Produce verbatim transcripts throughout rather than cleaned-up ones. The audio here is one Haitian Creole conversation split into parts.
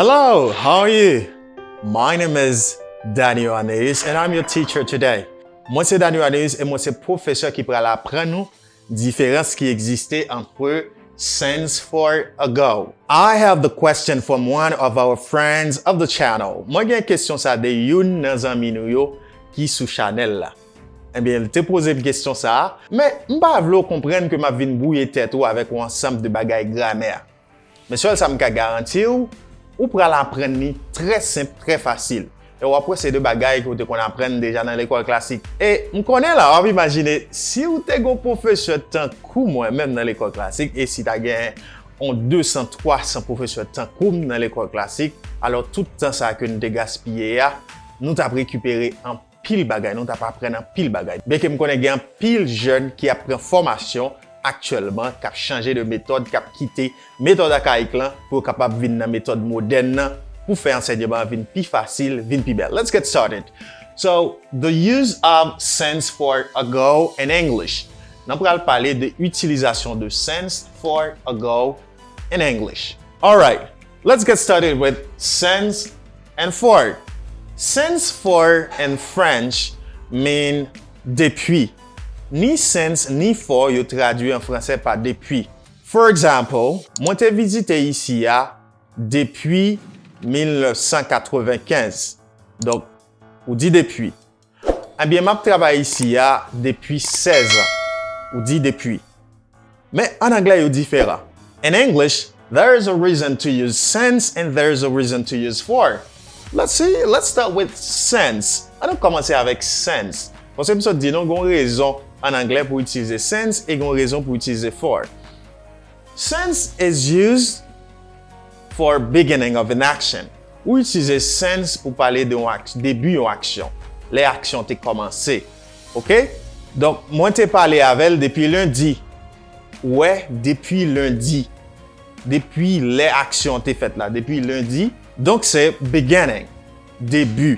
Hello, how are you? My name is Daniel Aneus and I'm your teacher today. Mwen se Daniel Aneus e mwen se pwofesè ki pral aprann nou diferans ki egziste ant since, for, ago. I have the question from one of our friends of the channel. Mwen gen kesyon sa de youn nan zanmi nou yo ki sou chanèl la. Ebyen, li te poze m kesyon sa a, men m pa vle w konprann ke m ap vin bwouye tèt ou avèk yon ansanm de bagay gramè. Men sèl sa m ka garanti w, ou pral aprann li trè senp, trè fasil. E w ap wè se de bagay ke w te konn aprann deja nan lekòl klasik. E m konnen la, w ap imajine, si w te gen yon pwofesè tankou mwen menm nan lekòl klasik, e si ta gen yon de san, twa san pwofesè tankou m nan lekòl klasik, alò tout tan sa ke nou te gaspiye a, nou t ap rekipere anpil bagay, nou t ap aprann anpil bagay. Byenke m konnen gen anpil jèn ki ap pran fòmasyon aktyèlman, k ap chanje de metòd, k ap kite metòd akayik lan pou yo kapab vin nan metòd modèn nan, pou fè ansèyman an vin pi fasil, vin pi bèl. Let's get started. So, the use of since, for, ago in English. Nou pral pale de itilizasyon de since, for, ago in English. Alright, let's get started with since and for. Since, for in French mean depuis. Ni since ni for yo tradui an fransè pa depuis. For example, mwen te vizite isi a depi mil nèf san katrevenkenz. Donk, ou di depi. Ebyen, m ap travay isi a depi sèz an. Ou di depi. Men an anglè, yo diferan. In English, there is a reason to use since and there is a reason to use for. Let's see, let's start with since. Ann nou kòmanse avèk since. Paske m sot di nou, gen yon rezon an anglè pou itilize since e gen yon rezon pou itilize for. Since is used for beginning of an action. Ou itilize since pou pale de yon ak-, debi yon aksyon. Lè aksyon te kòmanse. Oke? Donk, mwen te pale avè l depi lendi. Ou wè, depi lendi. Depi lè aksyon te fèt la, depi lendi. Donk, se beginning, debi,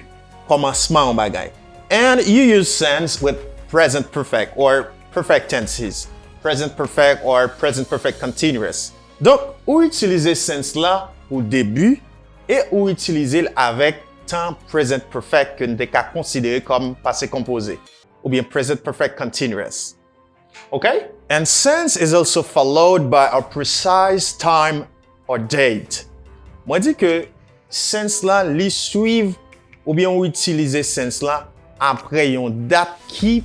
kòmansman yon bagay. And you use since with present perfect or perfect tenses. Present perfect or present perfect continuous. Donk, ou itilize since la pou debi e ou itilize l avèk tan present perfect ke n te ka konsidere kòm pase konpoze, oubyen present perfect continuous. Ok? And since is also followed by a precise time or date. Mwen di ke since la, li swiv oubyen ou itilize since la apre yon dat ki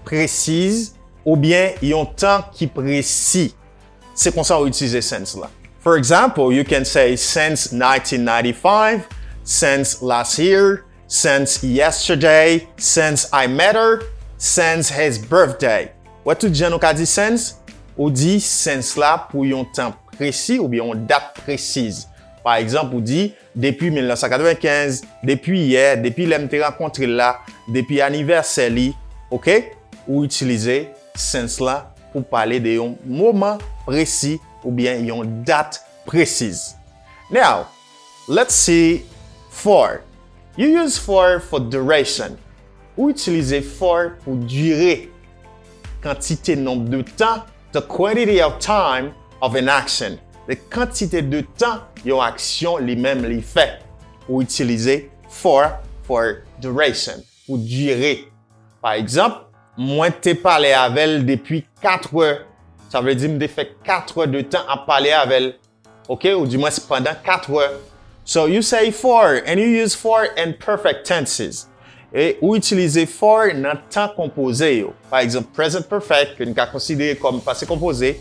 presiz oubyen yon tan ki presi. Se konsa ou itilize since la. For example, you can say since nineteen ninety-five, since last year, since yesterday, since I met her, since his birthday. Wè tout jan nou ka di since, ou di since la pou yon tan presi oubyen yon dat presiz. Pa egzanp, ou di depi mil nèf san katrevenkenz, depi yè, depi lè m te rankontre l la, depi anivèsè li, oke? Ou itilize since la pou pale de yon moman presi oubyen yon dat presiz. Now, let's see for. You use for for duration. Ou itilize for pou dire, kantite, nonb de tan, the quantity of time of an action, de kantite de tan yon aksyon li menm li fè. Ou itilize for for duration, pou dire. Pa egzanp, mwen te pale avè l depi kat è. Sa vle di m te fè kat è de tan ap pale avè l. Oke, ou dimwens pandan kat è. So you say for and you use for in perfect tenses. E ou itilize for nan tan konpoze yo. Pa egzanp, present perfect, ke n ka konsidere kòm pase konpoze,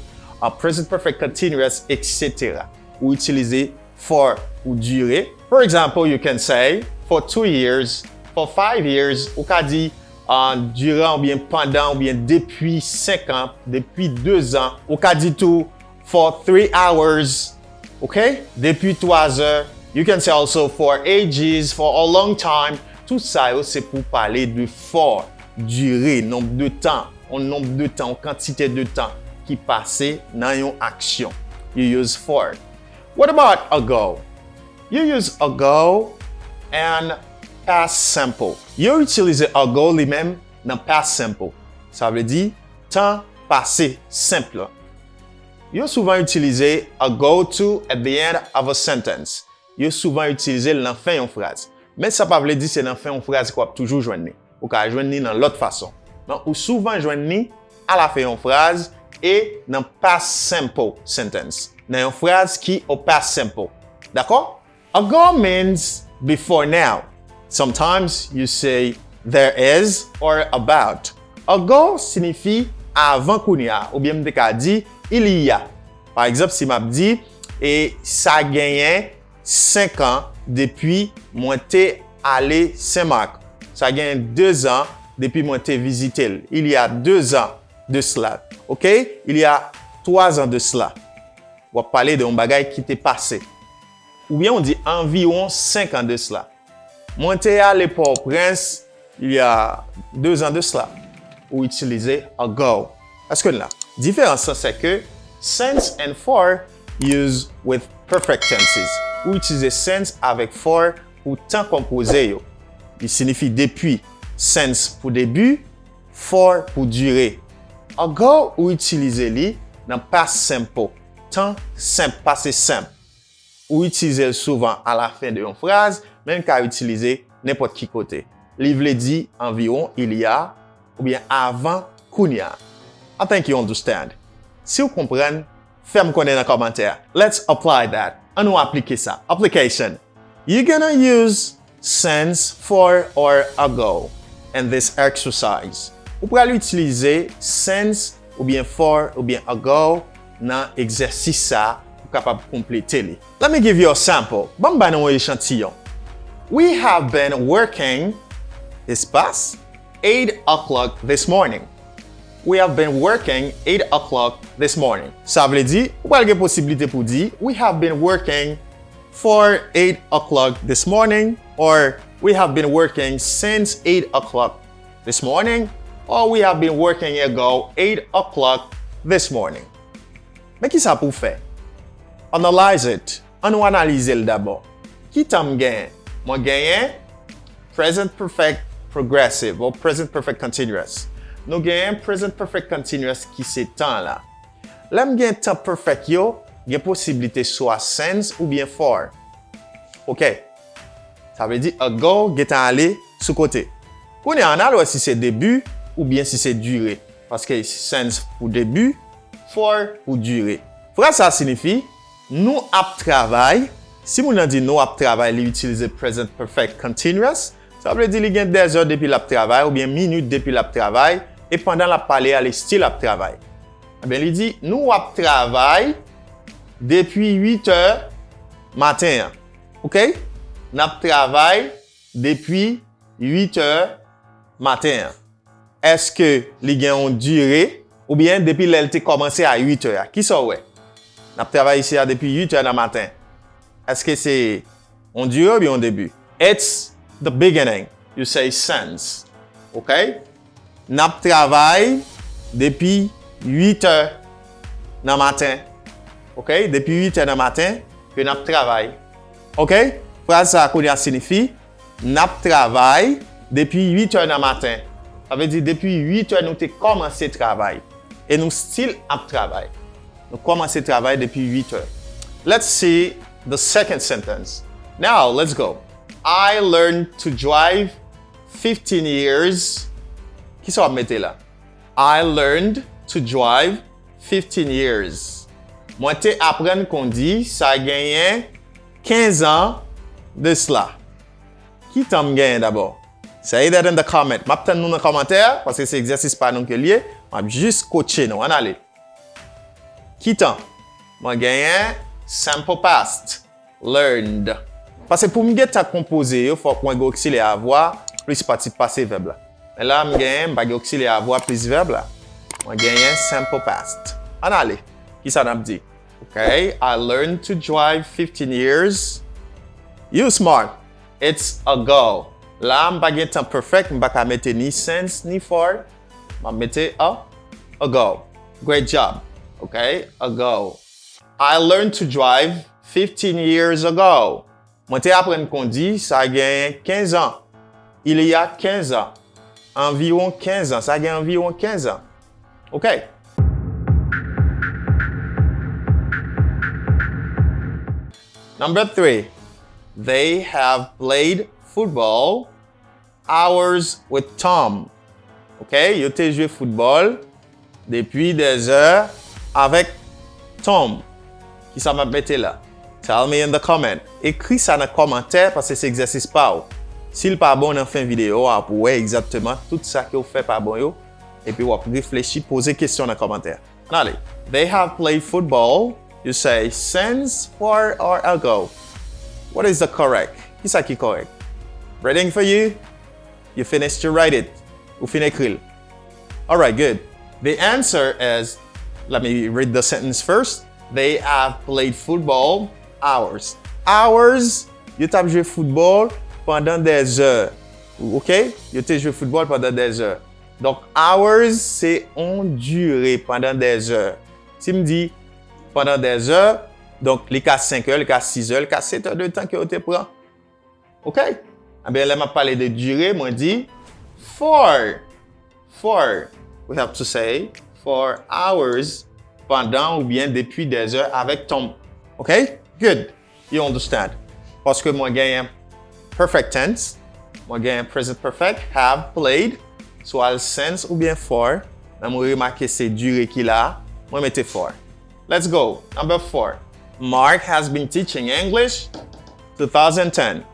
an present perfect continuous, et cetera. Ou itilize for pou dire. For example, you can say, for two years, for five years, ou ka di, uh, diran oubyen pandan oubyen depi senk an, depi de zan. Ou ka di tou, for three hours, ok? Depi twa zè. You can say also for ages, for a long time. Tout sa yo se pou pale de for, dire, nonb de tan, yon nonb de tan, yon kantite de tan ki pase nan yon aksyon. You use for. What about ago? You use ago and past simple. Yo itilize ago li menm nan past simple. Sa vle di tan pase senp. Yo souvan itilize ago too at the end of a sentence. yo souvan itilize l nan fen yon fraz. Men sa pa vle di se nan fen yon fraz ke w ap toujou jwenn li. Ou ka jwenn li nan lòt fason. Men ou souvan jwenn li alafen yon fraz e nan past simple sentence. Nan yon fraz ki o past simple. Dakò? Ago means before now. Sometimes you say there is or about. Ago siyifi avan kounye a, oubyen m te ka di il y a. Pa egzanp, si m ap di, e sa genyen senk an depi mwen te ale Sen Mak. Sa gen de zan depi mwen te vizite l. Il y a deux ans de cela. Ok? Il y a trois ans de cela. W ap pale de yon bagay ki te pase. Oubyen w di anviwon senk an de cela. Mwen te ale Pòtoprens il y a deux ans de cela. Ou itilize ago. Èske n la? Diferans lan se ke since and for use with perfect tenses. Ou itilize since avèk for pou tan konpoze yo. Li siyifi depi. Since pou debi, for pou dire. Ago ou itilize li nan past simple, tan senp, pase senp. Ou itilize l souvan alafen de yon fraz, men l ka itilize nenpòt ki kote. Li vle di anviwon il y a oubyen avan kounye a. I think you understand. Si w konprann, fè m konnen nan kòmantè. Let's apply that. Ann nou aplike sa. Application. You're gonna use since, for, or ago in this exercise. Ou pral itilize since oubyen for oubyen ago nan egzèsis sa pou kapab konplete li. Let me give you a sample. Ban m ba nou yon echantiyon. We have been working, espas, eight o'clock this morning. We have been working eight o'clock this morning. Sa vle di, ou pral gen posiblite pou di, we have been working for eight o'clock this morning, or we have been working since eight o'clock this morning, or we have been working ago eight o'clock this morning. Men ki sa pou w fè? Analyze it. Ann nou analize l dabò. Ki tan m genyen? Mwen genyen present perfect progressive ou present perfect continuous. Nou genyen present perfect continuous ki se tan la. Lè m gen tan perfect yo, gen posiblite swa since oubyen for. Ok. Sa vle di ago gentan ale sou kote. Kounye a, ann al wè si se debi oubyen si se dire. Paske since pou debi, for pou dire. Fraz sa siyifi nou ap travay. Si moun nan di nou ap travay, li itilize present perfect continuous. Sa vle di li gen dèzè depi l ap travay oubyen minit depi l ap travay. E pandan l ap pale a, li still ap travay. Ebyen, li di nou ap travay depi uit è maten an. Ok? N ap travay depi uit è maten an. Èske li gen yon dire oubyen depi lè l te kòmanse a uit è a? Kisa w wè? N ap travay isi a depi uit è nan maten. Èske se yon dire oubyen yon debi? It's the beginning. You say since. Ok? N ap travay depi uit è nan maten. Ok? Depi uit è nan maten ke n ap travay. Ok? Fraz sa a kounye a siyifi n ap travay depi uit è nan maten. Sa vle di depi uit è nou te kòmanse travay. E nou still ap travay. Nou kòmanse travay depi uit è. Let's see the second sentence. Now, let's go. I learned to drive fifteen years. Kisa w ap mete la? I learned to drive fifteen years. Mwen te aprann kondi sa genyen kenz an de sla. Ki tan m genyen dabò? Say that in the comment. M ap tann nou nan kòmantè a, paske se egzèsis pa nou ke l ye. M ap jis kotche nou. Ann ale. Ki tan? Mwen genyen simple past. Learned. Paske pou m gentan konpoze yo, fòk mwen gen oksilyè a vwa plis patip pase vèb la. Men la, m genyen, m pa gen oksilyè a vwa plis vèb la. Mwen genyen simple past. Ann ale. Kisa n ap di? Ok, I learned to drive fifteen years. You smart. It's ago. La, m pa gen tan perfect, m pa ka mete ni since, ni for. M ap mete a, ago. Great job. Ok, ago. I learned to drive fifteen years ago. Mwen te aprann kondi sa gen kenz an. Il y a quinze ans. Anviwon kenz an. Sa gen anviwon kenz an. Ok. Number three. They have played football hours with Tom. Ok, yo te jwe foutbòl depi dèzè avèk Tom. Kisa m ap mete la? Tell me in the comment. Ekri sa nan kòmantè, paske se egzèsis pa w. Si l pa bon, nan fen videyo a, pou w wè egzakteman tout sa ke w fè pa bon yo, epi w ap reflechi, poze kesyon nan kòmantè. Ann ale. They have played football, you say, since, for, or ago. What is the correct? Kisa ki kòrèk? Reading for you. You finished to write it. Ou fin ekri l. Alright, good. The answer is, let me read the sentence first. They have played football hours. Hours, yo t ap jwe foutbòl pandan dèzè. Ok? Yo te jwe foutbòl pandan dèzè. Donk, hours, se on dire pandan dèzè. Si m di pandan dèzè, donk, li ka senk è, li ka sis è, li ka sèt è de tan ke yo te pran. Ok? Ebyen, lè m ap pale de dire, mwen di for. For. We have to say for hours, pandan oubyen depi dèzè avèk Tom. Ok? Good. You understand. Paske mwen genyen perfect tense, mwen genyen present perfect, have, played, swa l since oubyen for, men mwen remake se dire ki la, mwen mete for. Let's go. Number four. Mark has been teaching English two thousand ten.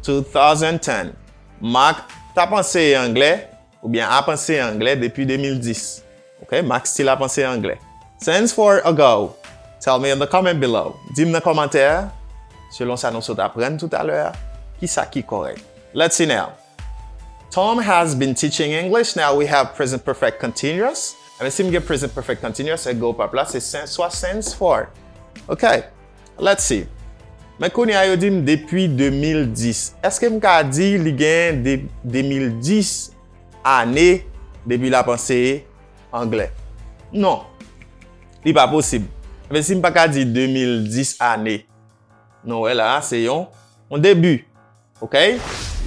Two thousand ten. Mark t ap anseye anglè, oubyen ap anseye anglè depi de mil dis. Ok, Mark still ap anseye anglè. Since, for, ago. Tell me in the comment below. Di m nan kòmantè a, selon sa nou sot aprann toutalè a, kisa ki kòrèk. Let's see now. Tom has been teaching English. Now we have present perfect continuous. Ebyen, si m gen present perfect continuous, ago p ap la, se since, swa since, for. Ok. Let's see. Men kounye a yo di m depi de mil dis. Èske m ka di li gen de, de mil dis ane depi l ap anseye anglè? Non. Li pa posib. Men si m pa ka di de mil dis ane, nou wè la, se yon, yon debi. Ok?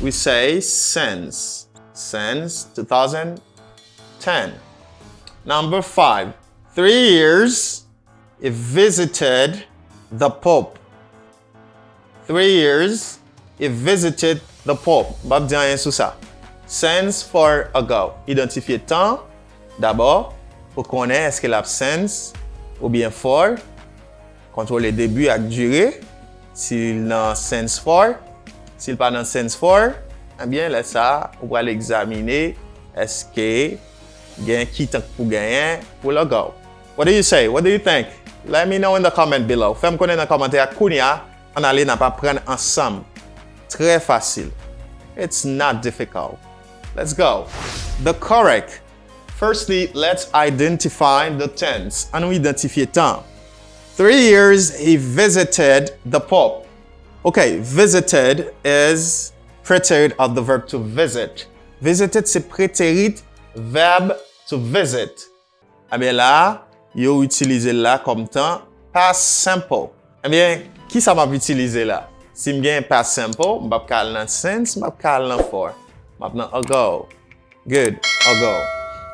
We say since. Since two thousand ten. Number five. Three years he visited the Pope. Three years he visited the Pope. M p ap di anyen sou sa. Since, for, ago. Idantifye tan, dabò, pou konnen èske l ap since oubyen for. Kontwole debi ak dire. Si l nan since for, si l pa nan since for, ebyen, lè sa a, ou pral egzamine èske gen ki tan k pou genyen pou l ago. What do you say? What do you think? Let me know in the comment below. Fè m konnen nan kòmantè a kounye a. Ann ale, n ap aprann ansanm. Trè fasil. It's not difficult. Let's go. The correct. Firstly, let's identify the tense. Ann nou idantifye tan. Three years he visited the Pope. Ok, visited is preterite of the verb to visit. Visited se preterite vèb to visit. Ebyen la, yo itilize l la kòm tan past simple. Ebyen, kisa m ap itilize la? Si m gen past simple, m p ap ka al nan since, m p ap ka al nan for. M ap nan ago. Good, ago.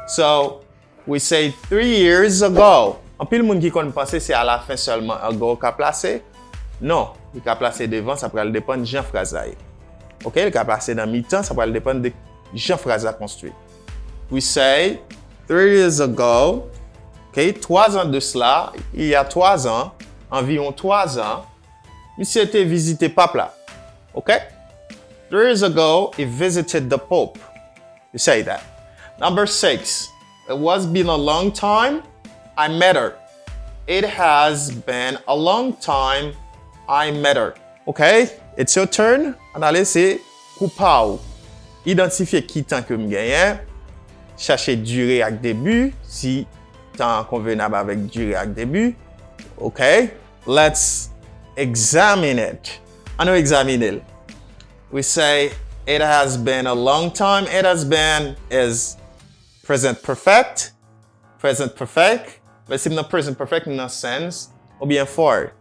So, we say three years ago. Anpil moun ki konn panse se alafen sèlman ago ka plase. Non, li ka plase devan, sa pral depann jan fraz la ye. Ok, li ka plase nan mitan, sa pral depann de jan fraz la konstwi. We say, three years ago, ok, twa zan de cela, il y a trois ans, anviwon twa zan, misye te vizite pap la. Ok? Three years ago, he visited the Pope. You say that. Number six, it was been a long time I met her. It has been a long time I met her. Ok, it's your turn. Ann ale, se kou pa w. Idantifye ki tan ke m genyen. Chache dire ak debi, si tan an konvenab avèk dire ak debi. Ok, let's examine it. Ann nou egzamine l. We say, it has been a long time. It has been is present perfect. Present perfect. Men si m nan present perfect, m nan since oubyen for.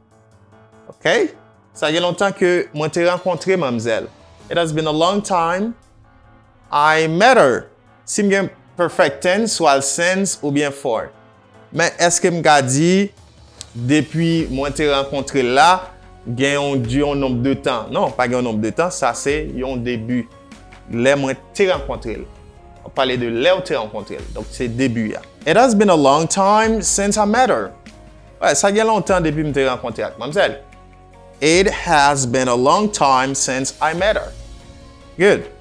Ok? Sa gen lontan ke mwen te rankontre manmzèl. It has been a long time I met her. Si m gen perfect tense, swa l since oubyen for. Men èske m ka di, depi mwen te rankontre l la, gen yon, di yon nonb de tan. Non, pa gen yon nonb de tan, sa se yon debi. Lè mwen te rankontre l. W ap pale de lè w te rankontre l. Donk, se debi a. It has been a long time since I met her. Wè, sa gen lontan depi m te rankontre ak manmzèl. It has been a long time since I met her. Good.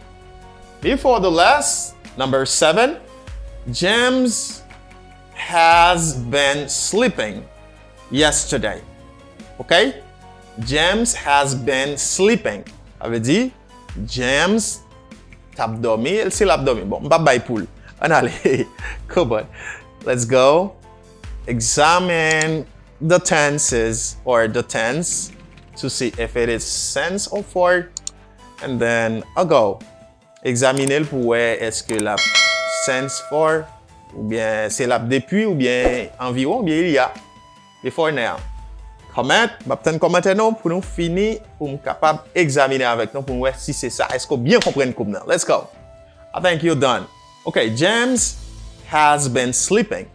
Before the last, number seven, James has been sleeping yesterday. Ok? James has been sleeping. Sa vle di, James t ap dòmi, e l still ap dòmi. Bon, m p ap bay pou l. Ann ale. Come on. Let's go. Examine the tenses or the tense to see if it is since or for, and then ago. Egzamine l pou wè èske l ap since for, oubyen se l ap depi, oubyen anviwon, oubyen il y a. Before now. Comment, m ap tann kòmantè nou pou nou fini, pou m kapab egzamine avèk nou, pou m wè si se sa. Èske w byen konprann kou m nan? Let's go. I think you're done. Ok, James has been sleeping.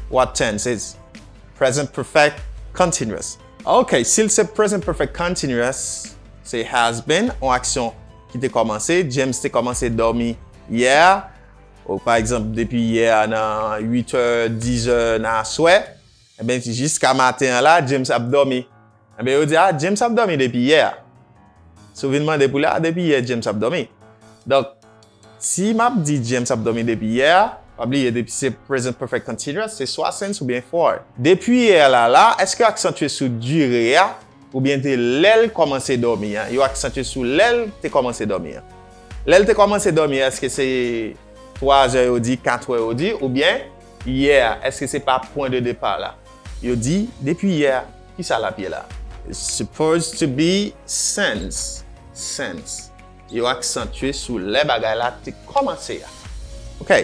What tense is present perfect continuous? Ok, si l se present perfect continuous, se has been, yon aksyon ki te kòmanse, James te kòmanse dòmi yè a, ou pa egzanp, depi yè a nan uit è, diz è nan aswè, enben, jiska maten an la, James ap dòmi. Enben, yo di, a, James ap dòmi depi yè a. Si w vin mande pou li, a, depi yè James ap dòmi. Donk, si m ap di James ap dòmi depi yè a, pa bliye, depi se present perfect continuous, se swa since oubyen for. Depi yè a la, la, èske yo aksantye sou dire a, oubyen te lè l kòmanse dòmi an? Yo aksantye sou lè l te kòmanse dòmi an. Lè l te kòmanse dòmi an, èske se twa zè yo di, kat è yo di, oubyen yè a, èske se pa pwen de depa la? Yo di, depi yè a, kisa l ap ye la? It's supposed to be since. Since. Yo aksantye sou lè bagay la te kòmanse a. Ok.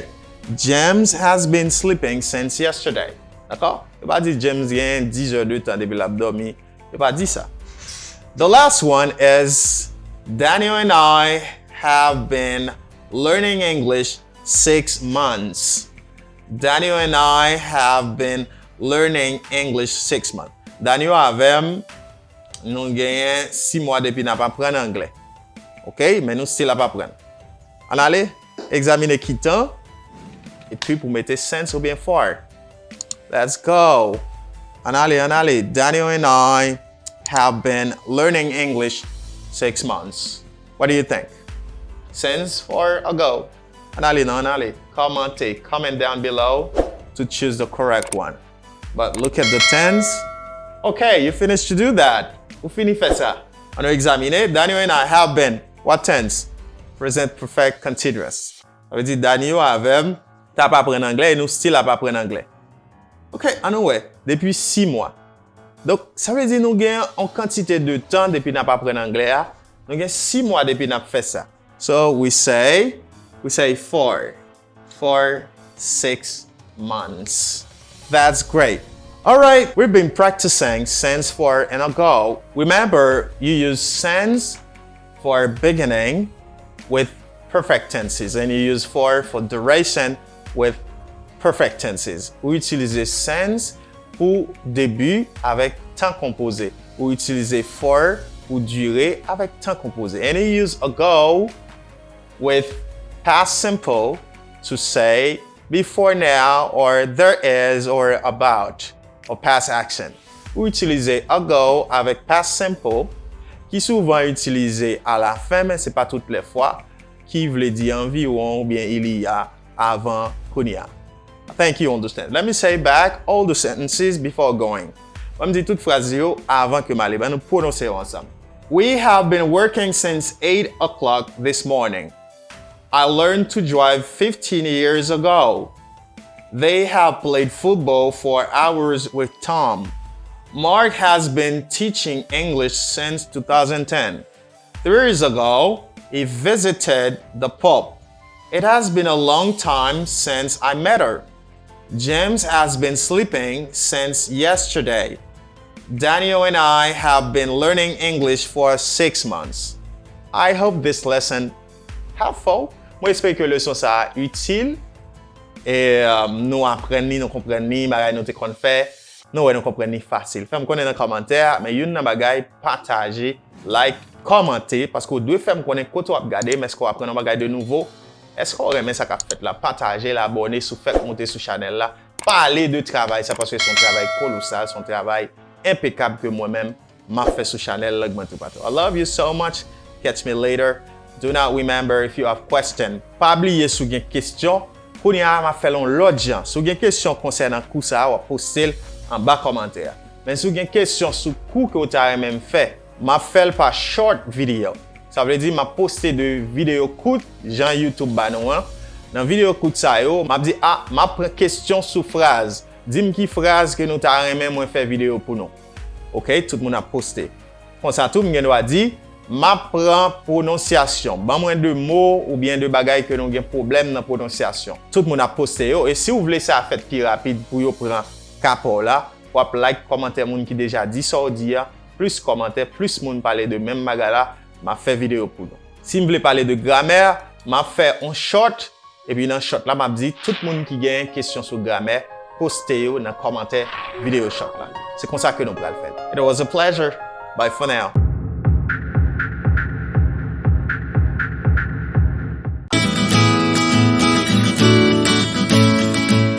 James has been sleeping since yesterday. Dakò? Yo pa di James gen diz è de tan depi l ap dòmi. Yo pa di sa. The last one is Daniel and I have been learning English six months. Daniel and I have been learning English six months. Daniel avè m, nou genyen sis mwa depi n ap aprann anglè. Ok, men nou still ap aprann. Ann ale, egzamine ki tan, epi pou mete since oubyen for. Let's go. Ann ale, ann ale. Daniel and I have been learning English six months. What do you think? Since or ago? Ann ale, non, ann ale. Kòmante, comment down below to choose the correct one. But look at the tense. Ok, you finished to do that. Ou fini fè sa. Ann nou egzamine. Daniel and I have been. What tense? Present perfect continuous. Sa vle di Daniel avè m t ap aprann anglè e nou still ap aprann anglè. Ok, ann nou wè. Depi sis mwa. Donk, sa vle di nou gen yon kantite de tan depi n ap aprann anglè a. Nou gen sis mwa depi n ap fè sa. So, we say, we say for, for six months. That's great. All right, we've been practicing since, for, and ago. Remember, you use since for beginning with perfect tenses, and you use for for duration with perfect tenses. Ou itilize since pou debi avèk tan konpoze. Ou itilize for pou dire avèk tan konpoze. And you use ago with past simple to say before now or there is or about or past action. Ou itilize ago avèk past simple ki souvan itilize alafen, men se pa tout lè fwa, ki vle di anviwon oubyen il y a, avan, kounye a. I think you understand. Let me say back all the sentences before going. Ban m di tout fraz yo avan ke m ale. Ban nou pwononse yo ansanm. We have been working since eight o'clock this morning. I learned to drive fifteen years ago. They have played football for hours with Tom. Mark has been teaching English since two thousand ten. Three years ago, he visited the Pope. It has been a long time since I met her. James has been sleeping since yesterday. Daniel and I have been learning English for six months. I hope this lesson helpful. Mwen espere ke leson sa a itil. E, um, nou aprann li, nou konprann li, bagay nou te konn fè. Nou wè nou konprann li fasil. Fè m konnen nan kòmantè a, men youn nan bagay, pataje, like, kòmante, paske w dwe fè m konnen kote w ap gade m, èske w aprann yon bagay de nouvo, èske w renmen sa k ap fèt la, pataje l, abòne si w fèk moute sou chanèl la, pale de travay sa, paske se yon travay kolosal, se yon travay enpekab ke mwen menm, m ap fè sou chanèl Lang Mwen Toupatou. I love you so much. Catch me later. Do not remember if you have question. Pa bliye si w gen kesyon. Kounye a, m ap fè l yon lòt jan. Si w gen kesyon konsènan kou sa a, w ap poste l anba kòmantè a. Men si w gen kesyon sou kou ke w ta renmen m fè, m ap fè l pa short video. Sa vle di m ap poste de videyo kout, jan YouTube ba nou an. Nan videyo kout sa yo, m ap di, a, m ap pran kesyon sou fraz. Di m ki fraz ke nou ta renmen mwen fè videyo pou nou. Oke, tout moun ap poste. Konsa tou, m gen dwa di, m ap pran pwononsyasyon. Ban mwen de mo oubyen de bagay ke nou gen pwoblèm nan pwononsyasyon. Tout moun ap poste yo, e si w vle sa fèt pi rapid pou yo pran ka pa w la, w ap like kòmantè moun ki deja di sa w di a, plis kòmantè, plis moun pale de menm bagay la, m ap fè videyo pou nou. Si m vle pale de gramè, m ap fè on short, epi nan short la, m ap di tout moun ki genyen kesyon sou gramè, poste yo nan kòmantè videyo short la. Se konsa ke nou pral fè l. It was a pleasure. Bye for now.